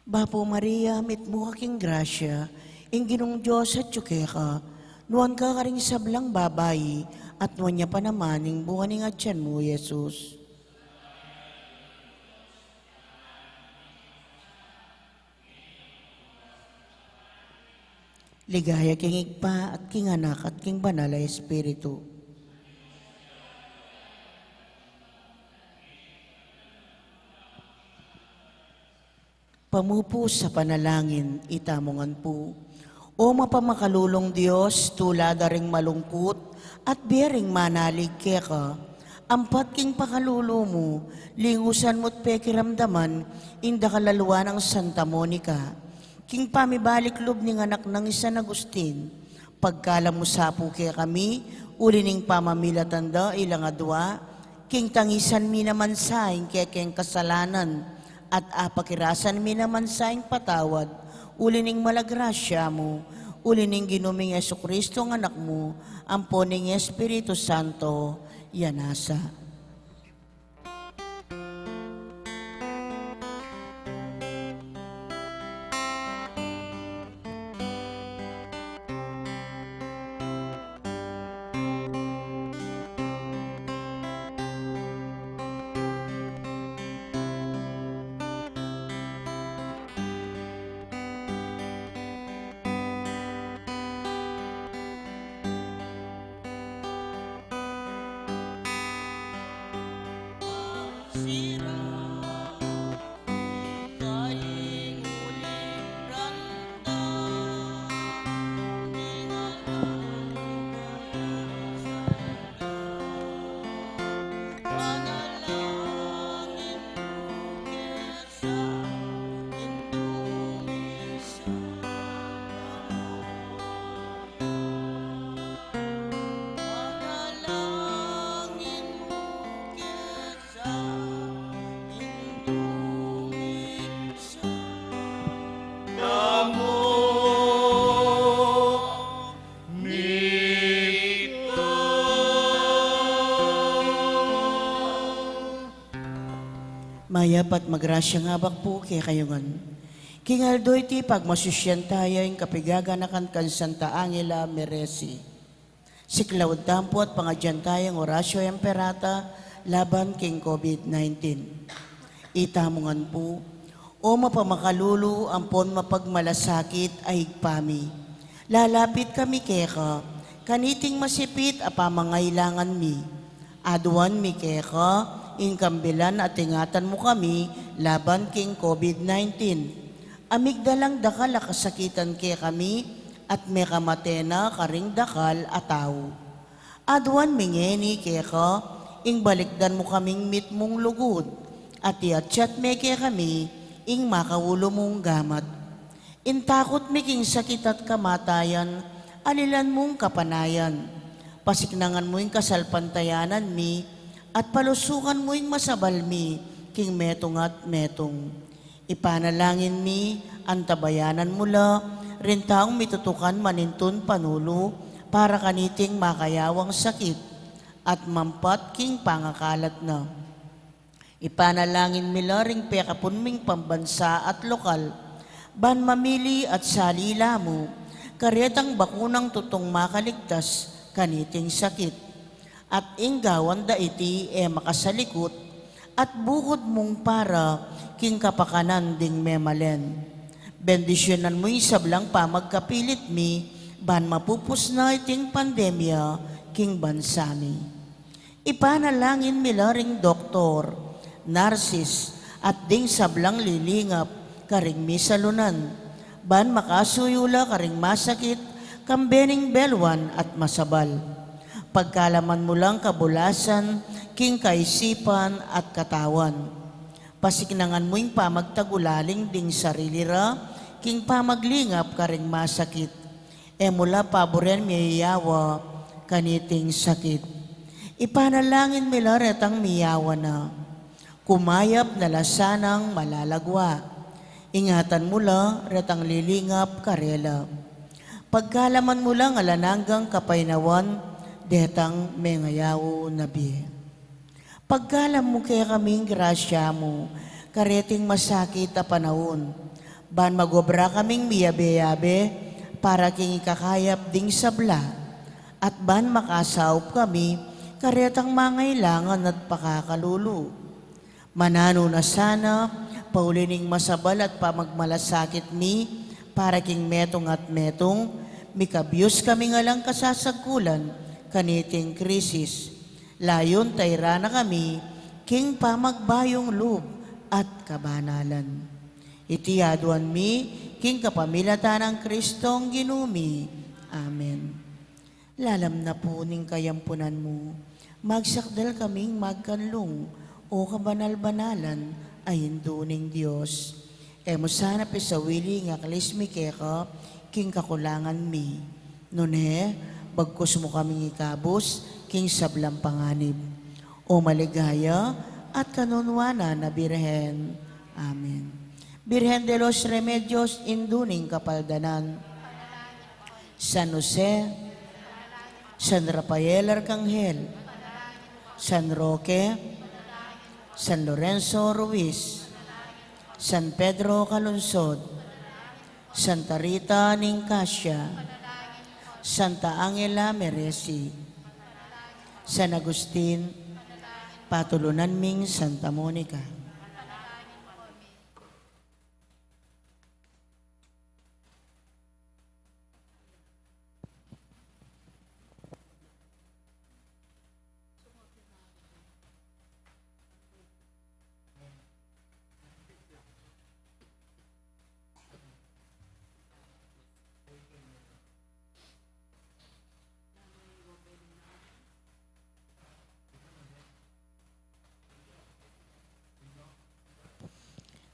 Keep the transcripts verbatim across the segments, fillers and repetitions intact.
Bapu Maria, mitmu ka king grasya, ing Ginung Dios atyu keka, nuan ka karing sablang babai, at nuan ya pa naman ing bunga ning atian mu, Jesus. Ligaya king Ibpa, at king Anak, at king Banal a Espiritu. Pamupus a panalangin, itamu ngan pu. O mapamakalulung Dios, tula da ring malungkut at bie ring manalig keka, ampat king pakalulu mu, lingusan mu't pekiramdaman ing dakal a lua nang Santa Monica, king pamibalik lub ning anak nang i San Agustin. Pagkalam mu sa pu kekami, uli ning pamamilatan da ilang adua, king tangisan mi naman sa ing kekeng kasalanan, at apakirasan mi naman sa ing patawad, uli ning mala grasya mu, uli ning Ginu ming Jesucristo a Anak mu, ampo ning Espiritu Santo, ya nasa. Mayap at magrasyang abak pu kekayu ngan. King aldo iti pagmasusian taya ing kapigaganakan kang Santa Angela Merici. Siklaud tampu at pangadyan taya ing Oratio Imperata laban king COVID nineteen. Itamu ngan pu, O mapamakalulu ampon mapagmalasakit a Ibpa mi. Lalapit kami keka, kaniting masipit a pamangailangan mi. Aduan mi keka, ing kambilan at ingatan mu kami laban king COVID nineteen. Amigdalang dakal a kasakitan kekami, at mekamate na karing dakal a tau. Aduan mi ngeni keka, ing balikdan mu kaming mitmung lugud, at iyatyat me kekami, ing makaulu mung gamat. Ing takut mi king sakit at kamatayan, alilan mung kapanayan. Pasiknangan mu ing kasalpantayanan mi, at palusukan mu ing masabal mi, king metung at metung. Ipanalangin mi, antabayanan mu la, ring taung mitutukan manintun panulu, para kaniting makayawang sakit, at mampat king pangakalat na. Ipanalangin mi la ring pekapun ming pambansa at lokal, ban mamili at sali la mu, karetang bakunang tutung makaligtas, kaniting sakit. At ing gawan da iti e makasalikut, at bukud mung para king kapakanan ding memalen. Bendisyunan mu ing sablang pamagkapilit mi, ban mapupus na iting pandemya king bansa mi. Ipanalangin mi la ring doktor, narsis, at ding sablang lilingap karing misalunan, ban makasuyu la karing masakit, kambe ning beluan at masabal. Pagkalaman mu lang kabulasan, king kaisipan at katawan. Pasiknangan mu ing pamagtagulaling ding sarili ra, king pamaglingap karing masakit. E mu la paburen miyawa kaniting sakit. Ipanalangin mi la retang miyawa na. Kumayap na la sanang malalagwa. Ingatan mu la retang lilingap karela. Pagkalaman mu lang alang anggang kapaynawan, detang mengayaw na bie. Pagkalam mu kekami ing grasya mu, kareting masakit a panaun. Ban magobra kaming miyabe-yabe para king ikakayap ding sabla, at ban makasaup kami karetang mangailangan at pakakalulu. Mananu na sana, pauli ning masabal at pamagmalasakit mi, para king metung at metung, mikabyus kaming alang kasasagkulan kaniting krisis. Layun tayran na kami king pamagbayung lub at kabanalan. Iti aduan mi king kapamilatan nang Kristong Ginu mi. Amen. Lalam na pu ning kayampunan mu, magsakdal kaming magkanlung, o kabanal-banalan a Indu ning Dios. E mu sana pisawili ing aklis mi keka king kakulangan mi. Nune, bagkus mu kaming ikabus king sablang panganib. O maligaya at kanunuanan a Birhen. Amen. Birhen de los Remedios, Indu ning Kapaldanan. San Jose, San Rafael Arcangel, San Roque, San Lorenzo Ruiz, San Pedro Calungsod, Santa Rita ning Cascia, Santa Angela Merici, San Agustin, patulunan ming Santa Monica.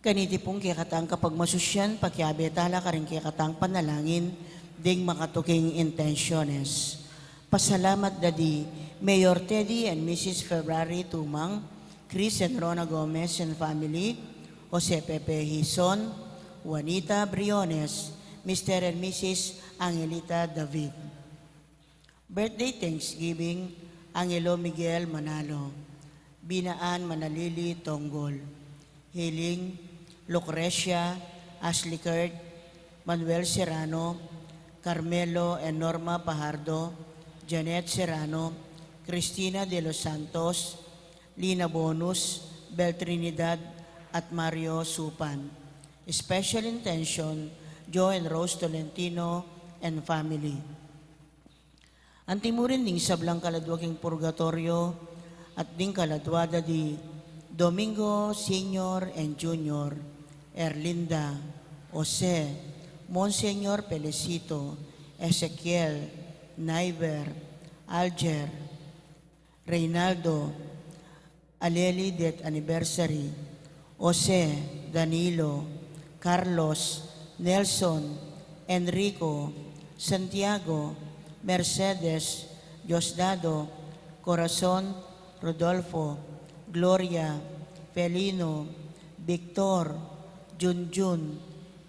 Kaniti pung kekatang kapagmasusian, pakiabe tala karing kekatang panalangin ding makatuking intensiones. Pasalamat da di Mayor Teddy and Missus Ferrari Tumang, Chris and Rona Gomez and family, Jose Pepe Hizon, Juanita Briones, Mister and Missus Angelita David. Birthday Thanksgiving, Angelo Miguel Manalo, Binaan Manalili Tonggol, Healing, Lucrecia, Ashley Kurt, Manuel Serrano, Carmelo and Norma Pajardo, Janet Serrano, Cristina de los Santos, Lina Bonus, Bel Trinidad, at Mario Supan. Special intention, Joe and Rose Tolentino and family. Anti mu rin ding sablang kaladua king purgatoryo, at ding kaladua da di Domingo Senior and Junior, Erlinda, Jose, Monsignor Felicito, Ezequiel, Naiver, Alger, Reynaldo, Aleli death anniversary, Jose, Danilo, Carlos, Nelson, Enrico, Santiago, Mercedes, Diosdado, Corazon, Rodolfo, Gloria, Felino, Victor, Junjun,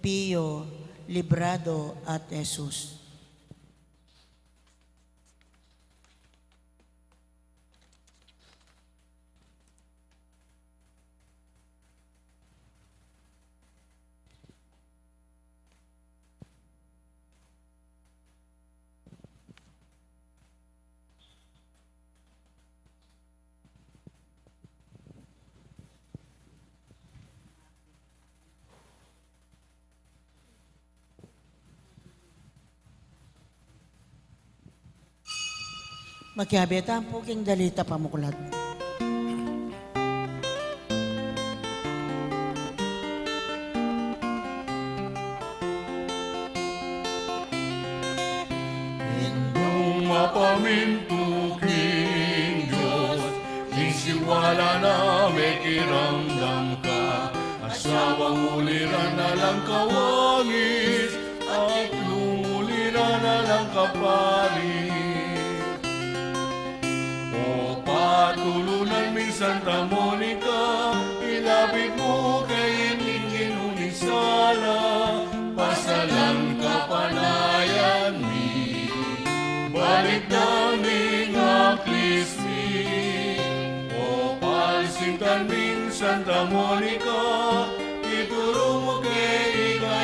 Pio, Librado, at Jesus. Makiabe tamu pu king dalit a pamuklat. Indung mapamintu king Dios, king siwala na mekiramdam ka, asawang uliran alang kawangis, at lumuliran alang kaparis. O patulunan ming Santa Monica, ilapit mu keni ing Ginu ing sala, pasalan kapanayan mi, balikdan ing aklis mi. O palsintan ming Santa Monica, ituru mu ke ika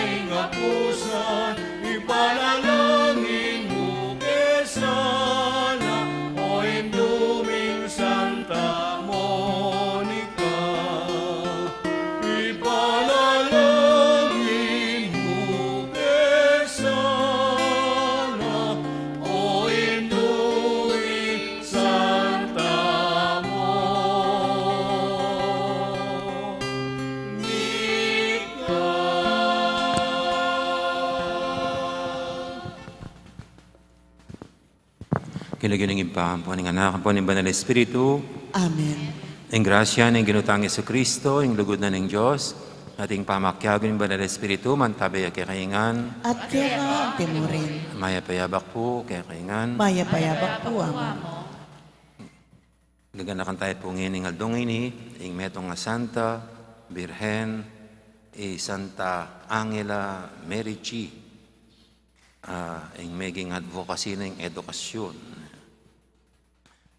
King lagyu ning Ibpa, ampo ning Anak, ampo ning Banal Espiritu. Amen. Ing grasya ning Ginu tang Jesucristo, ing lugud na ning Dios, at ing pamakiabe ning Banal Espiritu, mantabi ya kekayu ngan. At keka antimurin. Mayap a abak pu kekayu ngan. Mayap a abak pu, Among. Gaganakan tamu pu ngeni ning aldo ngeni, ing metung a santa, Birhen, i Santa Angela Merici, ah, ing meging advocacy na ning edukasyon.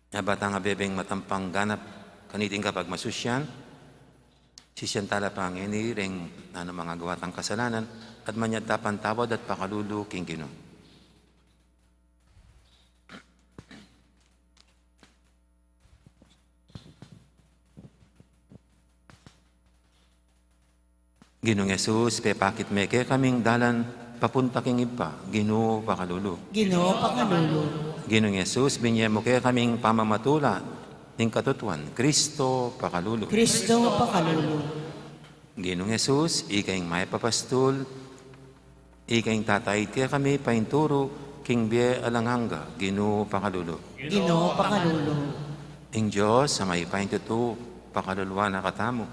Nya ba tang abebeng matampang ganap kaniting kapagmasusyan, sisian tala pa ngeni ring nanu mang agawa tang kasalanan, at manyad ta patawad at pakalulu king Ginu. Ginung Jesus, pepakit me kekaming dalan papunta king Ibpa. Ginu, pakalulu. Ginu, pakalulu. Ginung Jesus, binye mu kekaming pamamatula ning katutuan. Kristo, pakalulu. Kristo, pakalulu. Ginung Jesus, ika ing mayap a pastul, ika ing tataid kekami painturu king bie alang angga. Ginu, pakalulu. Ginu, pakalulu. Ing Dios a mayupayang tutu, pakaluluan na katamu.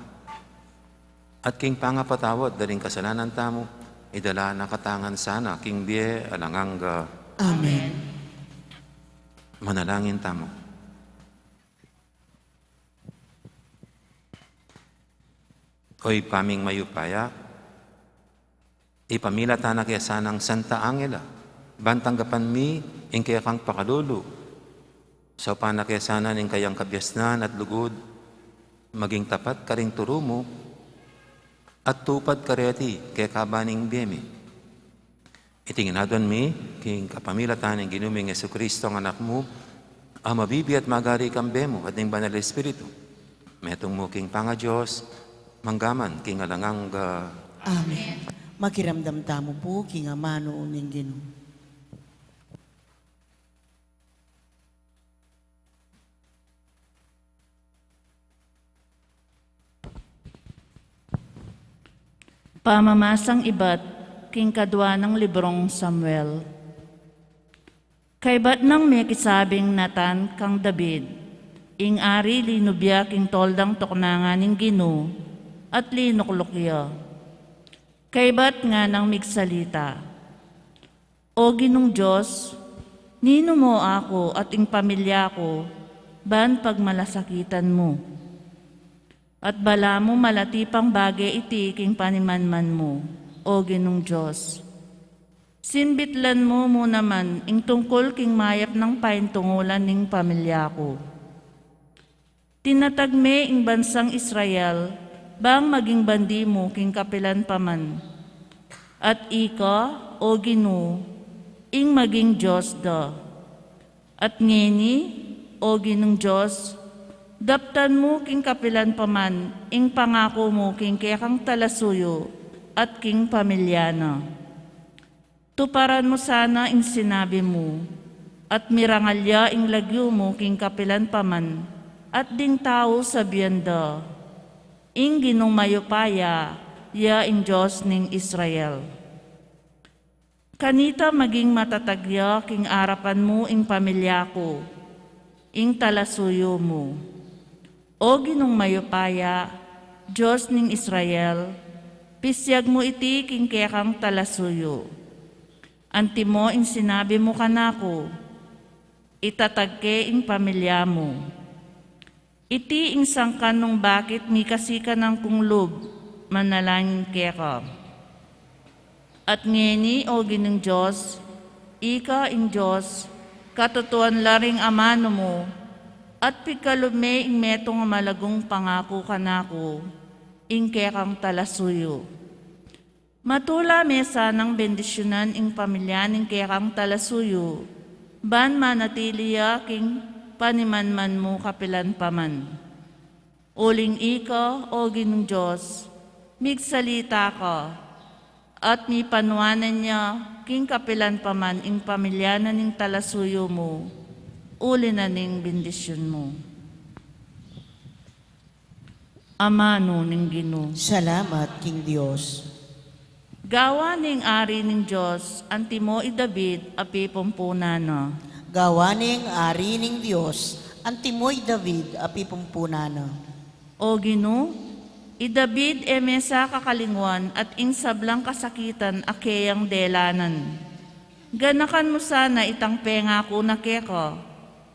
At king pangapatawad da ring kasalanan tamu, idala na katamu ngan sana king bie alang angga. Amen. Manalangin tamu. O Ibpa ming mayupaya, ipamilatan na ke sanang Santa Angela, ban tanggapan mi ing kekang pakalulu. Saupan na ke sana ning kayang kabiasnan at lugud, maging tapat karing turu mu, at tupad kareti kekaba ning bie mi. Iti ngan aduan mi, king kapamilatan ning Ginu ming Jesucristo a Anak mu, a mabibie at magari kambe mu at ning Banal Espiritu, metung mu king pangaDios, mangga man king alang angga. Amen. Makiramdam tamu pu king amanu ning Ginu. Pamamasang ibat king kadua nang librong Samuel. Kaybat nang mekisabing Natan kang David, ing ari linub ya king toldang tuknangan ning Ginu, at linukluk ya. Kaybat nganang migsalita, O Ginung Dios, ninu mu aku at ing pamilya ku ban pagmalasakitan mu? At balamu malati pang bage iti king panimanman mu, O Ginung Dios. Sinbitlan mu mu naman ing tungkul king mayap nang paintungulan ning pamilya ku. Tinatag me ing bansang Israel bang maging bandi mu king kapilan pa man. At ika, O Ginu, ing maging Dios da. At ngeni, O Ginung Dios, daptan mu king kapilan pa man ing pangaku mu king kekang talasuyu at king pamilya na. Tuparan mu sana ing sinabi mu, at mirangal ya ing lagyu mu king kapilan pa man, at ding tau sabian da, Ing Ginung mayupaya ya ing Dios ning Israel. Kanita maging matatag ya king arapan mu ing pamilya ku, ing talasuyu mu. O Ginung mayupaya, Dios ning Israel, pisyag mu iti king kekang talasuyu. Antimo ing sinabi mu kanaku, itatag ke ing pamilya mu. Iti ing sangkan nung bakit mikasikan kung lub manalangin keka. At ngeni, O Ginung Dios, ika ing Dios, katutuan la ring amanu mu, at pigkalub me ing metung a malagung pangaku kanaku, ing kekang talasuyu. Matula me sanang bendisyunan ing pamilya ning kekang talasuyu, ban manatili ya king panimanman mu kapilan pa man. Uling ika, O Ginung Dios, migsalita ka, at mipanuanan ya king kapilan pa man ing pamilya na ning talasuyu mu, uli na ning bendisyun mu. Amanu ning Ginu. Salamat king Dios. Gawa ning ari ning Dios, antimo i David a pipumpunan na. Gawa neng Ari ning Dios, antimo i David a pipumpunan na. O Ginu, i David e me sa kakalingwan at ing sablang kasakitan a keyang delanan. Ganakan mu sana itang pengaku na keka,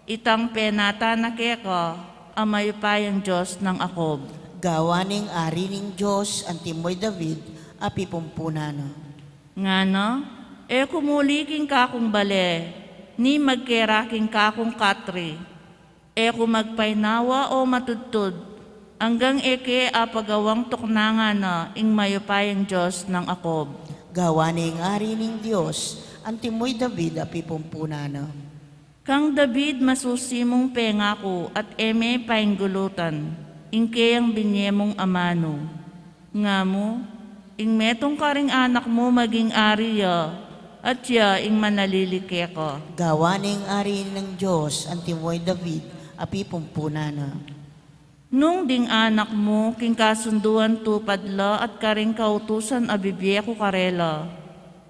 itang penata na keka a mayupayang Dios nang Jacob. Gawa neng Ari ning Dios, antimo i David a pipumpunan na. Ngana, e ku muli king kakung bale, ni magkera king kakung katri. E ku magpainawa o matudtud, anggang e ke apagawang tuknangan na ing mayupayang Dios nang Jacob. Gawa neng Ari ning Dios, antimo i David a pipumpunan na. Kang David masusi mung pengaku at e me painggulutan, ing keyang binye mung amanu. Nga mu, ing metung karing anak mu maging ari ya, at ya ing manalili keka. Gawa neng Ari ning Dios, antimo i David a pipumpunan na. Nung ding anak mu, king kasunduan tupad la at karing kautusan a bibie ku karela.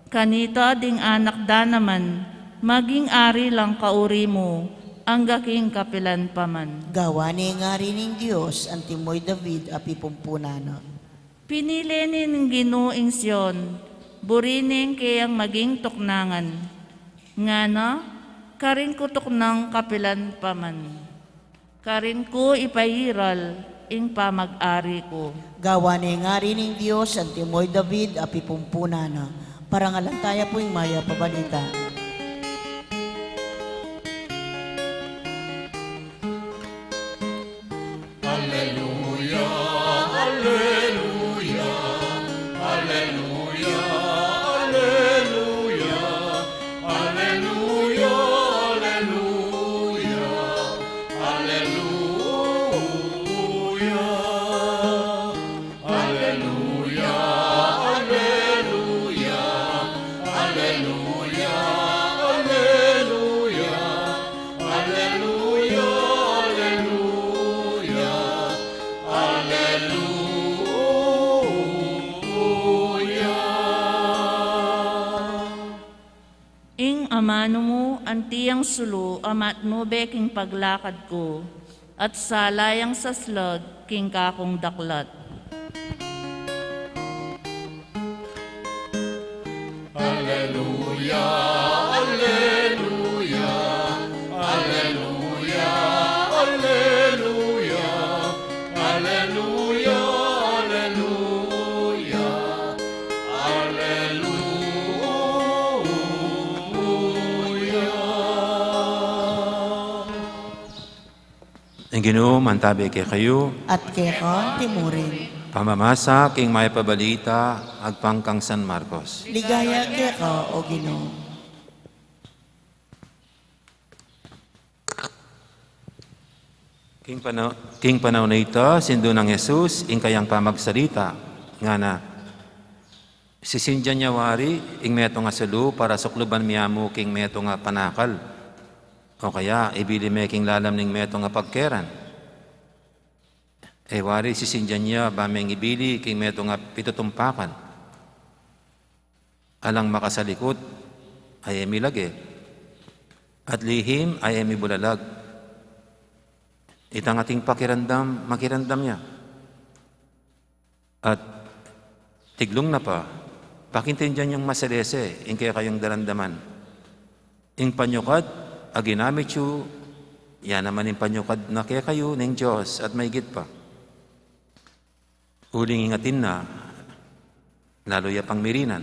Kanita ding anak da naman, maging ari lang kauri mu, angga king kapilan pa man. Gawa neng Ari ning Dios, antimo i David a pipumpunan na. Pinili ne ning Ginu ing Sion, buri neng keyang maging tuknangan. Ngana, karin ku tuknang kapilan pa man. Karin ku ipairal ing pamag-ari ku. Gawa neng Ari ning Dios, antimo i David a pipumpunan na. Parangalan taya pu ing mayap a balita. Aleluya, aleluya, aleluya, aleluya, aleluya, aleluya, aleluya. Aleluya, aleluya, aleluya, aleluya, aleluya, aleluya, aleluya. Ing amanu mu anti yang sulu a matnube king paglakad ku, at sala yang saslag king kakung daklat. Aleluya, aleluya, aleluya, aleluya, aleluya, aleluya. Aleluya. Ing Ginu mantabe kekayu. At keka antimurin. Pamamasa king mayap a balita agpang kang San Marcos. Ligaya keka, O Ginu. King panau-, king panaun a ita, sindu nang Jesus ing kayang pamagsalita, ngana, sisindian ya wari ing metung a sulu para sukluban mi ya mu king metung a panakal. O kaya, ibili me king lalam ning metung a pagkeran. E wari sisindian ya ba meng ibili king metung a pitutumpakan. Alang makasalikut a e milage, at lihim a e mibulalag. Itang ating pakiramdam, makiramdam ya. At tiglung na pa, pakintindian yang masalese ing kekayung daramdaman. Ing panyukad a ginamit yu, ya naman ing panyukad na kekayu ning Dios at maigit pa. Uling ing atin na, lalu ya pang mirinan.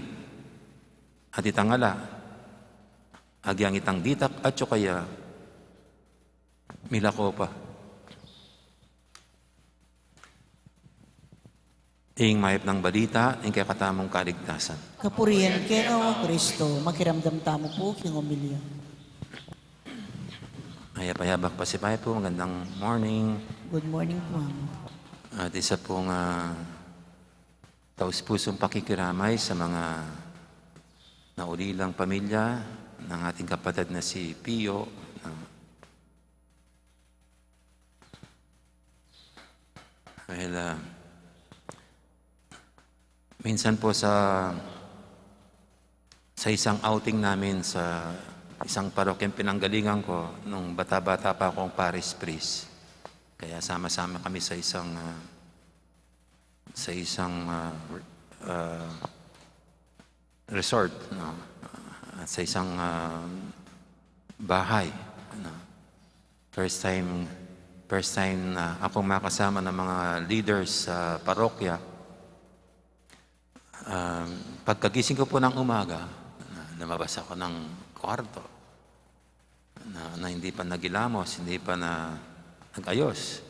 At itang ala, agyang itang ditak at sukaya, milako pa. Ing mayap nang balita, ing kekatamung kaligtasan. Kapurian keka, O Kristo, makiramdam tamu pu king omilya. Mayap a yabak pasibayu pu, magandang morning. Good morning pu, Ama. At isa pung, ah, taus-pusung pakikiramay sa mga naulilang pamilya ng ating kapatid na si Pio, na Well, ah, minsan po sa, sa isang outing namin sa Isang parokyang pinanggalingan ko nung bata-bata pa akong parish priest. Kaya sama-sama kami sa isang, ah, sa isang, ah, ah, resort, no? At sa isang, ah, bahay, no? First time, first time na akong makasama ng mga leaders sa parokya. Um, pagkagising ko po ng umaga, na-, lumabas ako ng kwarto na, na hindi pa nagilamos, hindi pa na nag-ayos.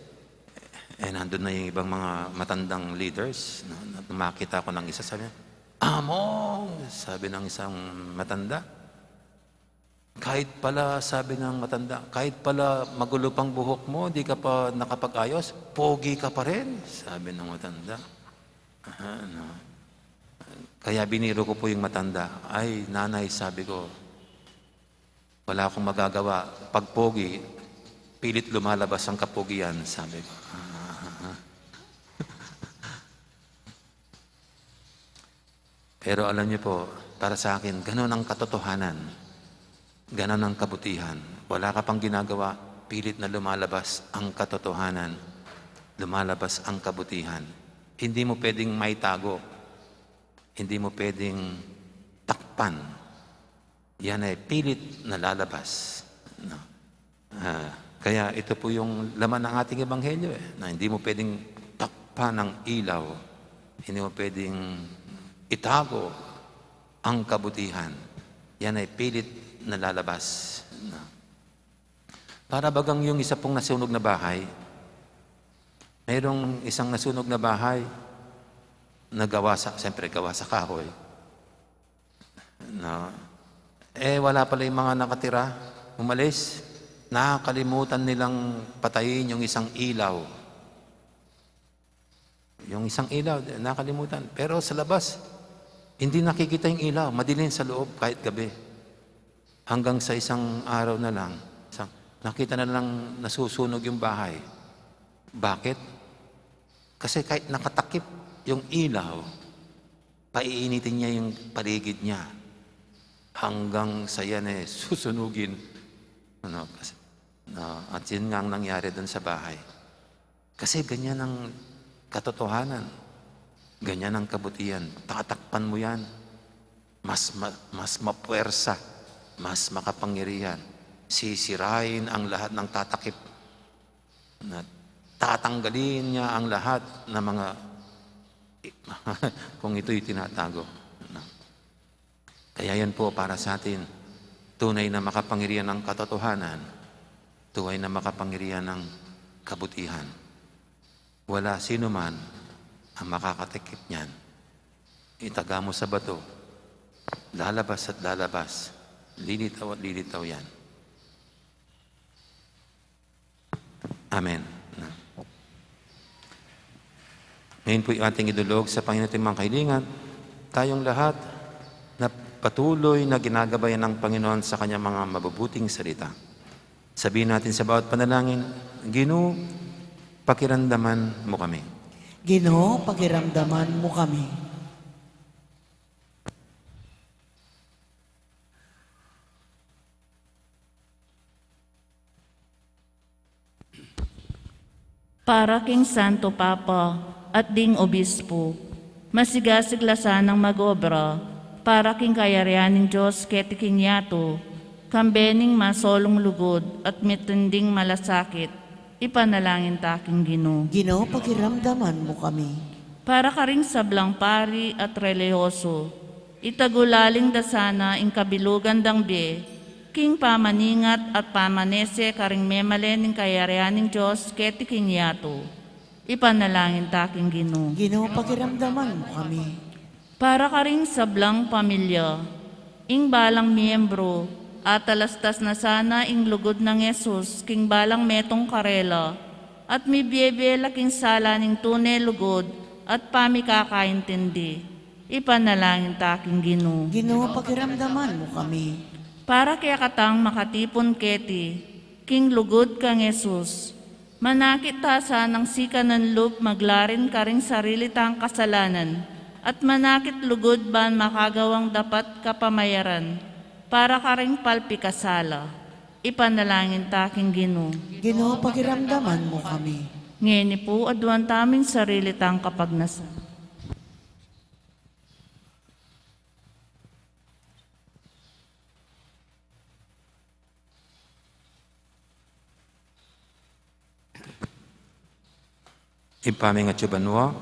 Eh, nandun na yung ibang mga matandang leaders, no? Na, makita ko ng isa, sabi niya, "Among!" sabi ng isang matanda. "Kahit pala," sabi ng matanda, "kahit pala magulo pang buhok mo, di ka pa nakapag-ayos, pogi ka pa rin," sabi ng matanda. Aha, no? Kaya biniro ko po yung matanda. "Ay, nanay," sabi ko, "wala akong magagawa. Pag pogi, pilit lumalabas ang kapogian," sabi ko. Pero alam niyo po, para sa akin, ganun ang katotohanan. Ganun ang kabutihan. Wala ka pang ginagawa, pilit na lumalabas ang katotohanan. Lumalabas ang kabutihan. Hindi mo pwedeng maitago. Hindi mo pwedeng takpan. Yan ay pilit na lalabas, no? Ah, kaya ito po yung laman ng ating ebanghelyo, eh, na hindi mo pwedeng takpan ng ilaw, hindi mo pwedeng itago ang kabutihan. Yan ay pilit na lalabas, no? Para bagang yung isa pong nasunog na bahay, mayroong isang nasunog na bahay na gawa sa, siyempre, gawa sa kahoy. No? Eh, wala pala yung mga nakatira, umalis. Nakalimutan nilang patayin yung isang ilaw. Yung isang ilaw, nakalimutan. Pero sa labas, hindi nakikita yung ilaw. Madilim sa loob kahit gabi. Hanggang sa isang araw na lang, sa, nakita na lang nasusunog yung bahay. Bakit? Kasi kahit nakatakip yung ilaw, paiinitin niya yung paligid niya. Hanggang sa yan, eh, susunugin. Ano, kasi, na, at yun nga ang nangyari dun sa bahay. Kasi ganyan ang katotohanan. Ganyan ang kabutihan. Tatakpan mo yan. Mas ma-, mas mapuwersa, mas makapangyarihan. Sisirain ang lahat ng tatakip. Na tatanggalin niya ang lahat ng mga, kung ito'y tinatago. Kaya yan po para sa atin, tunay na makapangyarihan ng katotohanan, tunay na makapangyarihan ng kabutihan. Wala sino man ang makakatikip niyan. Itaga mo sa bato, lalabas at lalabas, lilitaw at lilitaw yan. Amen. Ngayon po'y ating idulog sa Panginoon ating mga kahilingan. Tayong lahat na patuloy na ginagabayan ng Panginoon sa kanyang mga mabubuting salita. Sabihin natin sa bawat panalangin, "Ginu, pakiramdaman mo kami." Ginu, pakiramdaman mo kami. Para king Santo Papa at ding Obispo, masigasig la sanang mag-obra para king kayarian ning Dios keti king yatu, kambe ning masolung lugud at mitinding malasakit, ipanalangin ta king Ginu. Ginu, pakiramdaman mo kami. Para karing sablang pari at relihiyoso, itagulaling da sana ing kabilugan dang bie, king pamaningat at pamanese karing memalen ning kayarian ning Dios keti king yatu. Ipanalangin ta king Ginu. Ginu, pakiramdaman mo kami. Para karing sablang pamilya, ing balang miyembro, atalastas na sana ing lugud nang Jesus king balang metung karela, at mibiebie la king sala ning tune lugud at pamikakaintindi. Ipanalangin ta king Ginu. Ginu, pakiramdaman mo kami. Para kekatang makatipun keti, king lugud kang Jesus, manakit ta sanang sikanan lub maglarin karing sarili tang kasalanan, at manakit lugud ban makagawang dapat kapamayaran. Para karing palpikasala, ipanalangin ta king Ginu. Ginu, pakiramdaman mu kami. Ngeni pu, aduan tamu ing sarili tang kapagnasan. Ibpa mi, atsu ka banua,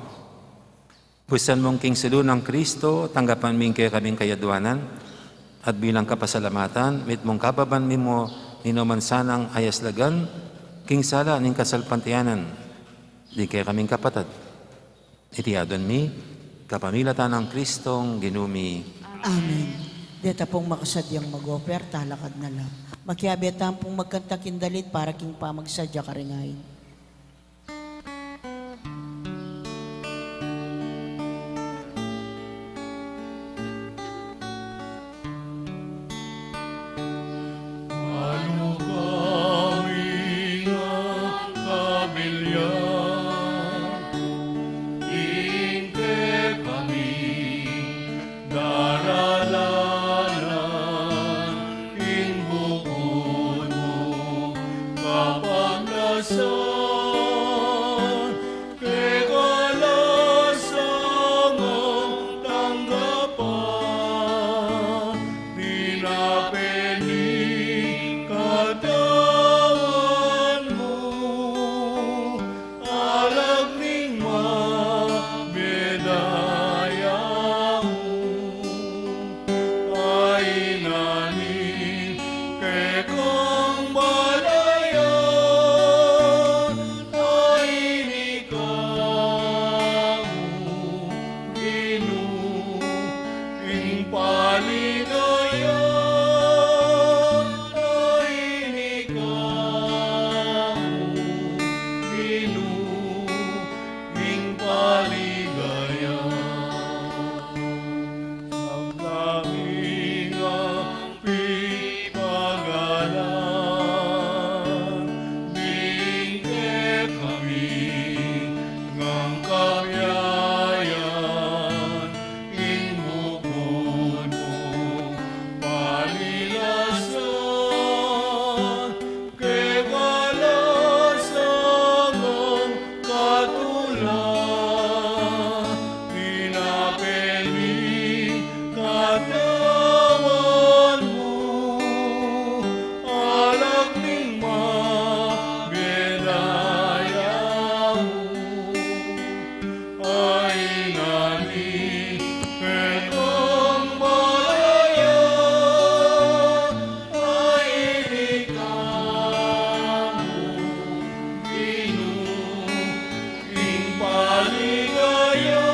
busan mung king sulu nang Kristo, tanggapan mu ing kekaming kayaduanan, at bilang kapasalamatan, mitmung kababan mi mu ninuman sanang ayaslagan king sala ning kasalpantayanan ding kekaming kapatad. Iti aduan mi kapamilatan nang Kristong Ginu mi. Amen. Deta pung makasadyang mag-offer, talakad na la. Makiabe tamu pung magkanta king dalit para king pamagsadya karing ain. Anu kami nga kabilyan, ing kekami daralanan, ing bukun mu kapagnasan, kekalasan ngang tanggapan, dinape ning katawan mu, alag ning mabie daya mu. Ay nani kekang balayan, ay ni kamu Ginu, ing paligaya, ay ni kamu Ginu, ing paligaya. Ang daming pipagalan, ding kekami ngang kabiayan, ing bukun mu panilasan, kekalasan ngang katula, dinape ning katawan mu, alag ning mabie daya mu. Ay nani kekang balayan, ay ni kamu Ginu, ing paligaya,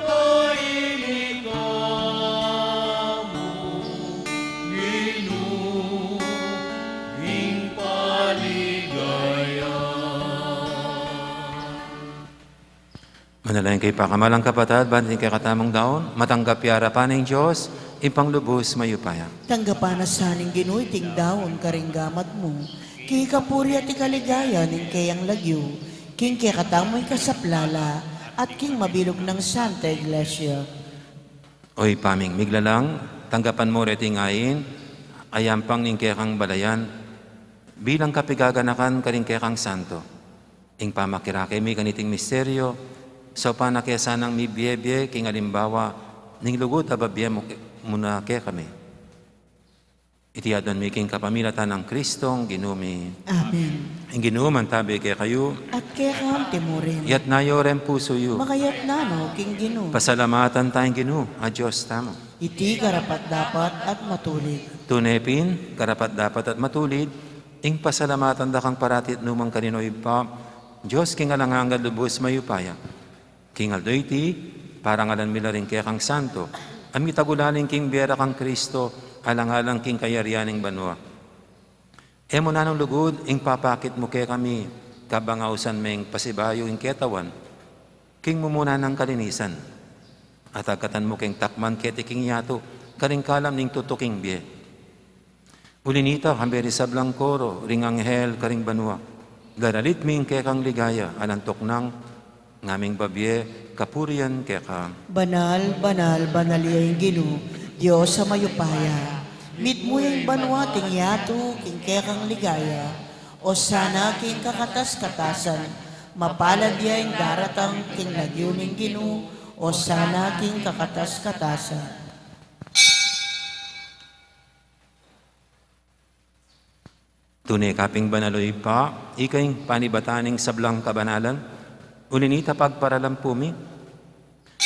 ay ni kamu Ginu, ing paligaya. Manalangin kayu, pakamalan kung kapatad, ban iting kekatamung daun matanggap ya arapan ning Dios, Ibpang lubus mayupaya. Tanggapan na sa ning Ginu iting daun karing gamat mu, king kapurian at ikaligaya ning keyang lagyu, king kekatamung ikasaplala at king mabilug nang Santa Iglesia. O Ibpa ming miglalang, tanggapan mu reting ain a yampang ning kekang balayan bilang kapigaganakan karing kekang santo. Ing pamakirake mi kaniting misteryo, saupan na ke sanang mibie-bie king alimbawa ning lugud a babie mu ke-, mu na kekami. Iti aduan mi king kapamilatan nang Kristong Ginu mi. Amen. Ing Ginu mantabi kekayu. At keka mu rin. Iyatas yu ring pusu yu. Makayatas no king Ginu. Pasalamatan taya ing Ginu a Dios tamu. Iti karapat-dapat at matulid. Tune pin, karapat-dapat at matulid, ing pasalamatan da kang parati at nu man karin, o Ibpa, Dios king alang angga, lubus mayupaya. King aldo iti, parangalan mi la ring kekang santo a mitagulaling king bie ra kang Kristo, alang-alang king kayarian ning banua. E mu nanung lugud ing papakit mu kekami, kabang ausan meng pasibayu ing ketawan king mumuna nang kalinisan, at agkatan mu keng takman keti king yatu karing kalam ning tutuking bie. Uli nita, kambe ring sablang koro ring anghel karing banua, lalalit mi ing kekang ligaya alang tuknang, ngaming babie kapurian keka. Banal, banal, banal ya ing Ginu, Dios a mayupaya, mitmu ing banua at ing yatu king kekang ligaya. Osana king kakatas-katasan, mapalad ya ing daratang king lagyu ning Ginu. Osana king kakatas-katasan. Tune ka pin banal, o Ibpa, ika ing panibatan ning sablang kabanalan, uli na nita pagparalan pu mi.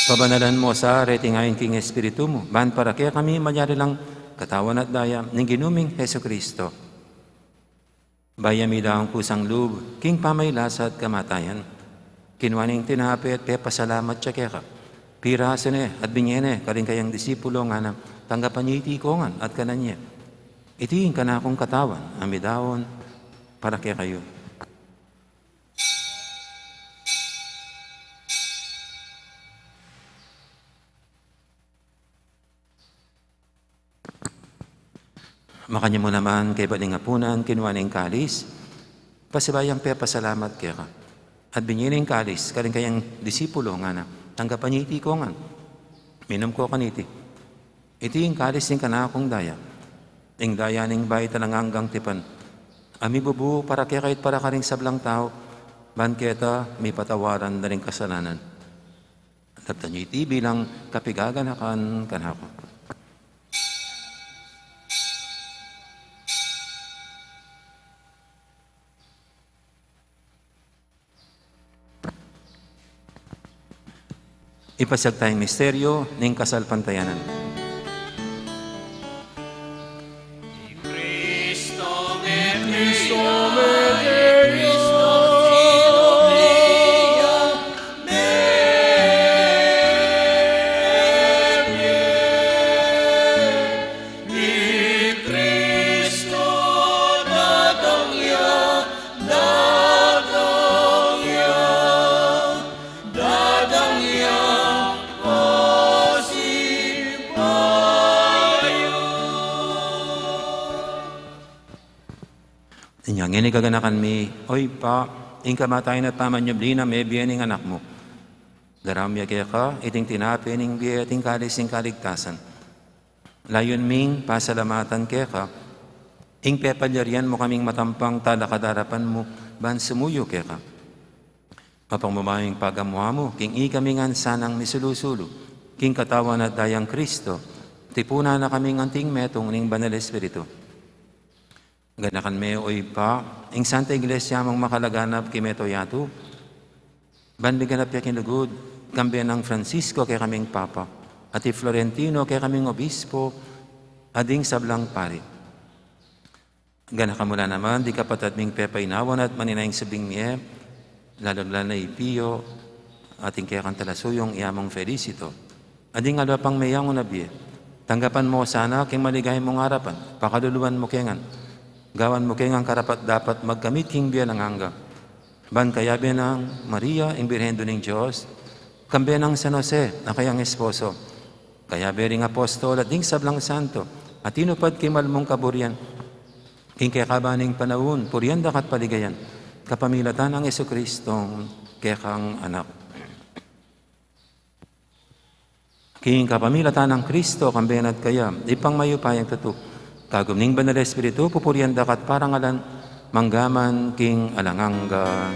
Pabanalan mu sa reting ain king Espiritu mu, ban para kekami malyari lang katawan at daya ning Ginu ming Jesucristo. Bayu ya midaun kusang lub king pamagkasakit at kamatayan, kinua ne ing tinape at pepasalamat ya keka. Pirasu ne at binye ne karing kayang disipulo, ngana, tanggapan ye iti ikongan at kanan ye. Iti ing kanakung katawan a midaun para kekayu. Makanyan mu naman kaybat ning apunan, kinua ne ing kalis, pasibayu yang pepasalamat keka, at binye ne ing kalis karing kayang disipulo, ngana, tanggapan ye iti ikongan, minum ko kaniti. Iti ing kalis ning kanakung daya, ing daya ning bayu at alang anggang tipan, a mibubu para kekayu at para karing sablang tau, ban keta mipatawaran da ring kasalanan. Daptan ye iti bilang kapaganakan kanaku. Ipasiag taya ing misteryu ning kasalpantayanan. Inya ngeni gaganakan mi, o Ibpa, ing kamatayan at pamanyubli na mebie ning Anak mu. Daraun mi keka iting tinape ning bie at ing kalis ning kaligtasan. Layun ming pasalamatan keka ing pepalyarian mu kaming matampang talakad king arapan mu ban sumuyu keka. Mapagmamahing pagamu-amu king ikami ngan sanang misulu-sulu king katawan at dayang Kristo, tipunan na kaming anting metung ning Banal Espiritu. Ganakan me, o Ibpa, ing Santa Iglesia mung makalaganap king mabilug a yatu, ban miganap ya king lugud, kambe nang Francisco kekaming Papa, at i Florentino kekaming Obispo, at ding sablang pari. Ganakan mu la naman ding kapatad ming pepainawan at manenaya king subling mie, lalung-lalu na i Pio, at ing kekang talasuyung i Among Felicito, at ding aliwa pang meyangu na bie. Tanggapan mu la sana king maligaya mung arapan, pakaluluan mu ke ngan, gawan mu ke ngan karapat-dapat magkamit king bie alang angga. Ban kayabe nang Maria, ing Birhen Indu ning Dios, kambe nang San Jose, a kayang esposo, kayabe ring apostol at ding sablang santo a tinupad king mal mung kaburian, king kekaban ning panaun, purian da ka at paligayan, kapamilatan nang Jesucristong kekang Anak. King kapamilatan nang Kristo, kambe na at kaya, Ibpang mayupayang tutu, kagum ning Banal Espiritu, pupurian da ka at parangalan, mangga man king alang angga.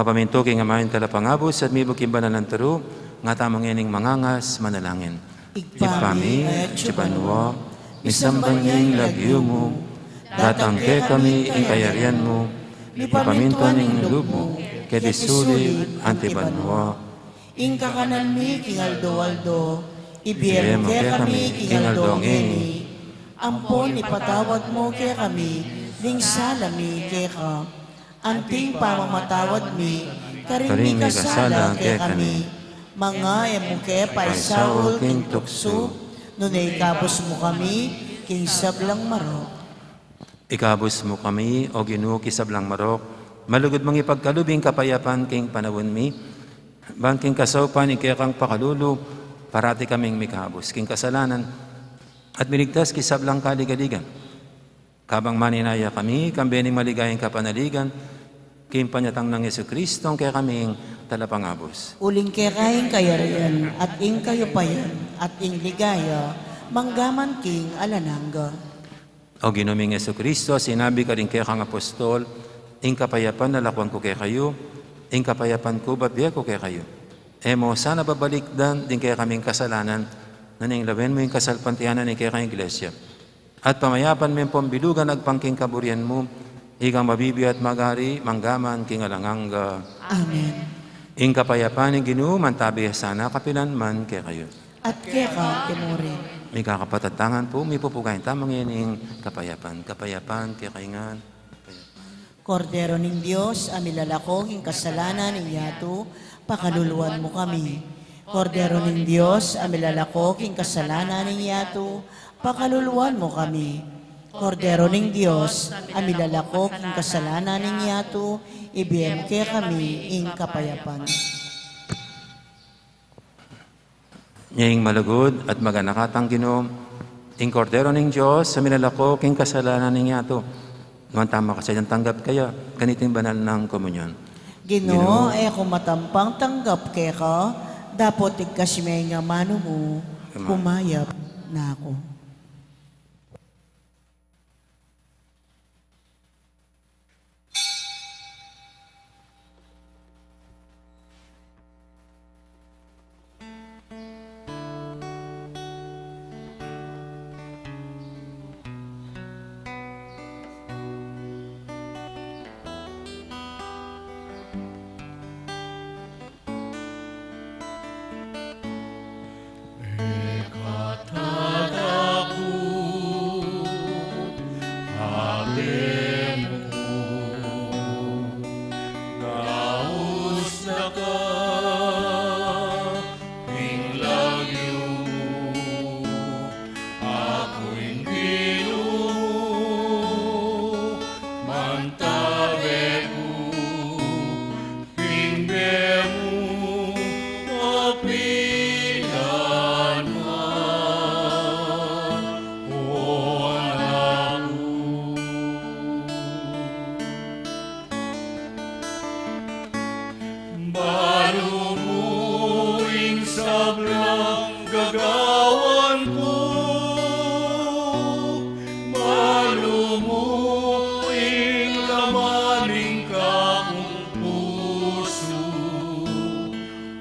Mapamintu king Ama ing Talapangabus at mibuk king banal nang turu, nga tamu ngening mangangas manalangin. Ibpa mi, atsu ka banua, misamban ya ing lagyu mu, datang kekami ing kayarian mu, mipamintuan ing lub mu, keti sulip anti banua. Ing kakanan mi king aldo-aldo, ibie mu kekami king aldo ngeni, ampon ipatawad mu kekami ding sala mi keka, anting pamamatawad mi karing mikasala kekami. Manga e mu ke paisaul king tuksu, nune ikabus mu kami king sablang marok. Ikabus mu kami, O Ginu, king sablang marok, malugud mung ipagkalub ing kapayapan king panaun mi, Ban king kasaupan ning kekang pakalulu, parati kaming mikabus king kasalanan at miligtas king sablang kaligaligan. Kabang maninaya kami, kambe ning maligayang kapanaligan, king panyatang nang Jesucristo, ing kekaming talapangabus. Uling keka ing kayarian, at ing kayupayan, at ing ligaya, manggaman king alang angga. O Ginu ming Jesucristo, sinabi ka ring kekang apostol, ing kapayapan lalakwan ku kekayu, ing kapayapan ku bibie ku kekayu. E mu sana babalikdan ding kekaming kasalanan, nune lawen mu ing kasalpantayanan ning kekang Iglesia. At pamayapan me pung bilugan agpang king kaburian mu, ikang mabibie at magari, manggaman king alang angga. Amen. Ing kapayapan ning Ginu, mantabi ya sana kapilan man kekayu. At keka mu rin. Mikakapatad tamu ngan pu, mipupugayan tamu ngening kapayapan. Kapayapan kekayu ngan. Kordero ning Dios, a milalako king kasalanan ning yatu, pakaluluan mu kami. Kordero ning Dios, a milalako king kasalanan ning yatu, pakaluluan mu kami. Kordero ning Dios, a milalako king kasalanan ning yatu, ibie mu kekami ing kapayapan. Nya ing malugud at maganaka tang Ginu, ing Kordero ning Dios, a milalako king kasalanan ning yatu. Nuan tamu makasadyang tanggap kaya kaniting banal nang komunyon. Ginu, Ginu, e ku matampang tanggap keka, dapot igkas me ing amanu mu, Ginu, kumayap na ku. King bie mu, kapilan man, o anak ku. Balu mu ing sablang gagawan ku. Balu mu ing laman ning kakung pusu.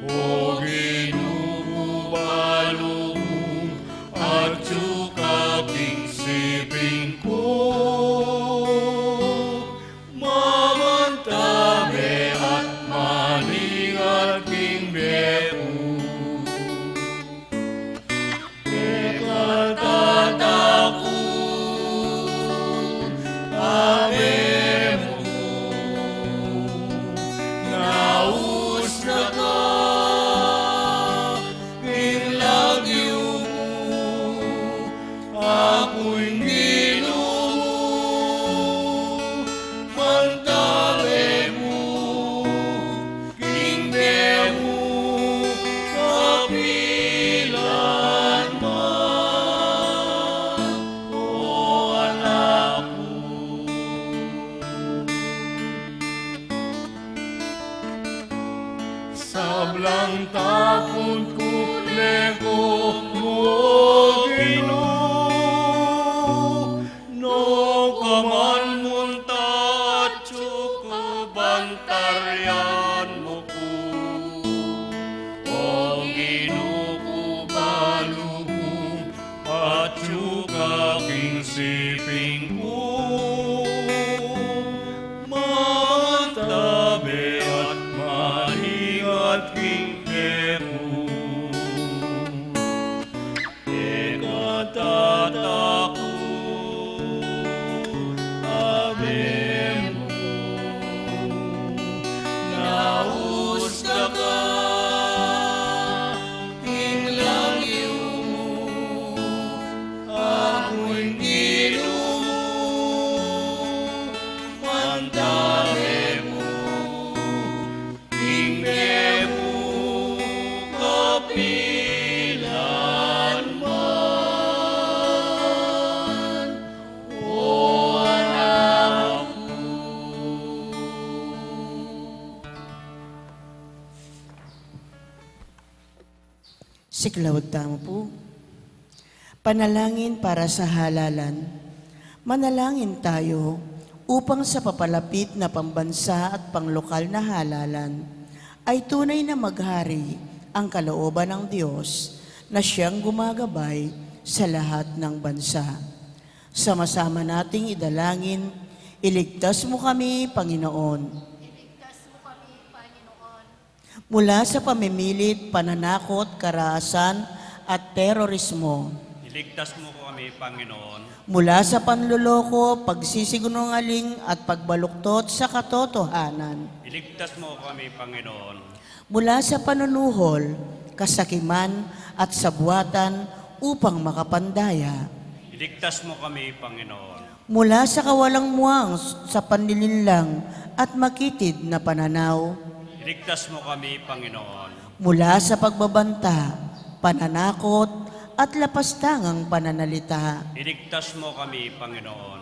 O Ginu ku, balu mu, atyu ka king siping ku. Mamantabe at maningat king bie ku. Ika tataku, Ave mu, naus na ka king lagyu mu, aku ing Ginu mu, mantabe mu, king bie mu, kapilan man, o anak ku. Sablang takut ku leko mu, o Ginu, nu ka man munta atyu ka ban tarian mu ku. O Ginu ku, balu mu, atyu ka king siping ku. Mamantabe at maingat king bie ku. Siklaud tamu pu. Panalangin para sa halalan. Manalangin tayo upang sa papalapit na pambansa at panglokal na halalan ay tunay na maghari ang kalooban ng Diyos na siyang gumagabay sa lahat ng bansa. Sama-sama nating idalangin, iligtas mo kami, Panginoon. Iligtas mo kami, Panginoon. Mula sa pamimilit, pananakot, karahasan, at terorismo. Iligtas mo kami, Panginoon. Mula sa panloloko, pagsisinungaling, at pagbaluktot sa katotohanan. Iligtas mo kami, Panginoon. Mula sa panunuhol, kasakiman, at sabuatan upang makapandaya. Iligtas mo kami, Panginoon. Mula sa kawalang muwang sa panlilinlang at makitid na pananaw. Iligtas mo kami, Panginoon. Mula sa pagbabanta, pananakot, at lapastangang pananalita. Iligtas mo kami, Panginoon.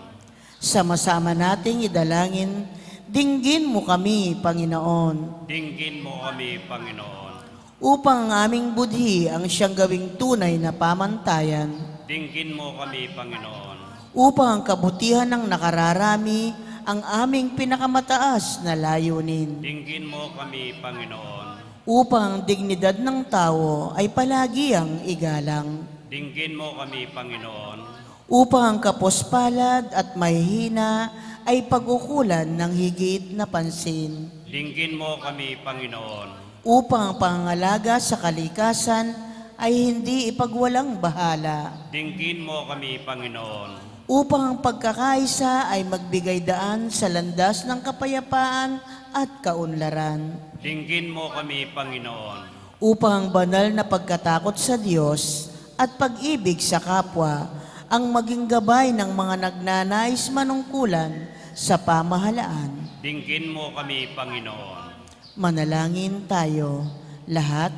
Sama-sama nating idalangin, dinggin mo kami, Panginoon. Dinggin mo kami, Panginoon. Upang ang aming budhi ang siyang gawing tunay na pamantayan. Dinggin mo kami, Panginoon. Upang ang kabutihan ng nakararami ang aming pinakamataas na layunin. Dinggin mo kami, Panginoon. Upang ang dignidad ng tao ay palagi ang igalang. Dinggin mo kami, Panginoon. Upang ang kapos-palad at mahihina ay pag-ukulan ng higit na pansin. Dinggin mo kami, Panginoon. Upang ang pangangalaga sa kalikasan ay hindi ipagwalang bahala. Dinggin mo kami, Panginoon. Upang ang pagkakaisa ay magbigay daan sa landas ng kapayapaan at kaunlaran. Dinggin mo kami, Panginoon. Upang ang banal na pagkatakot sa Diyos at pag-ibig sa kapwa ang maging gabay ng mga nagnanais manungkulan sa pamahalaan. Dinggin mo kami, Panginoon. Manalangin tayo lahat.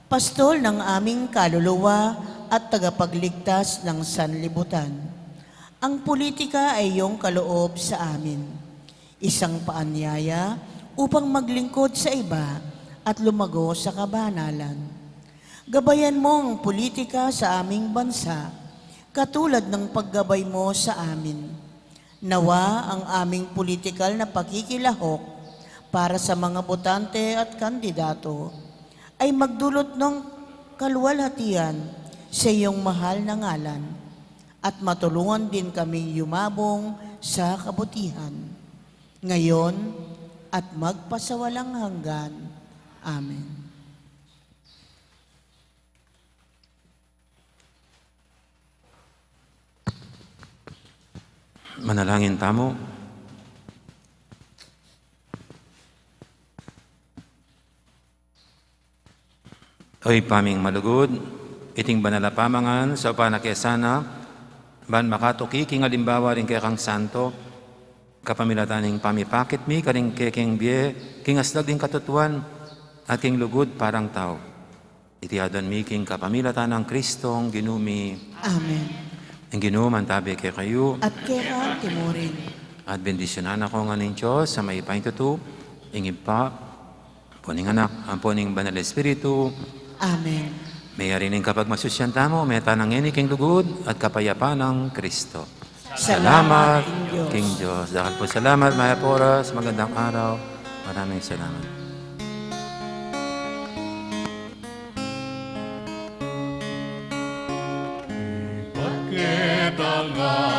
Pastol ng aming kaluluwa at tagapagligtas ng sanlibutan. Ang politika ay iyong kaloob sa amin. Isang paanyaya upang maglingkod sa iba at lumago sa kabanalan. Gabayan mo ang politika sa aming bansa, katulad ng paggabay mo sa amin. Nawa ang aming politikal na pakikilahok para sa mga botante at kandidato ay magdulot ng kaluwalhatian sa iyong mahal na ngalan at matulungan din kaming yumabong sa kabutihan, ngayon at magpasawalang hanggan. Amen. Manalangin tamu. O Ibpa ming malugud, iting banal a pamangan saupan na ke sana, ban makatuki king alimbawa ring kekang santo, kapamilatan ning pamipakit mi karing kekeng bie king aslag ding katutuan at king lugud parang tau. Iti aduan mi king kapamilatan nang Kristong Ginu mi. Amen. Ing Ginu mantabi kekayu. At keka mu rin. At bendisyunan na kayu ngan ning Dios a mayupayang tutu, ing Ibpa, ampo ning Anak, ampo ning Banal Espiritu. Amen. Meyari ning kapagmasusyan tamu, meta na ngeni king lugud at kapayapan nang Kristo. Salamat king Dios. King Dios. Dakal pung salamat, mayap a oras, magandang araw. Maraming salamat. Ibat ke tangga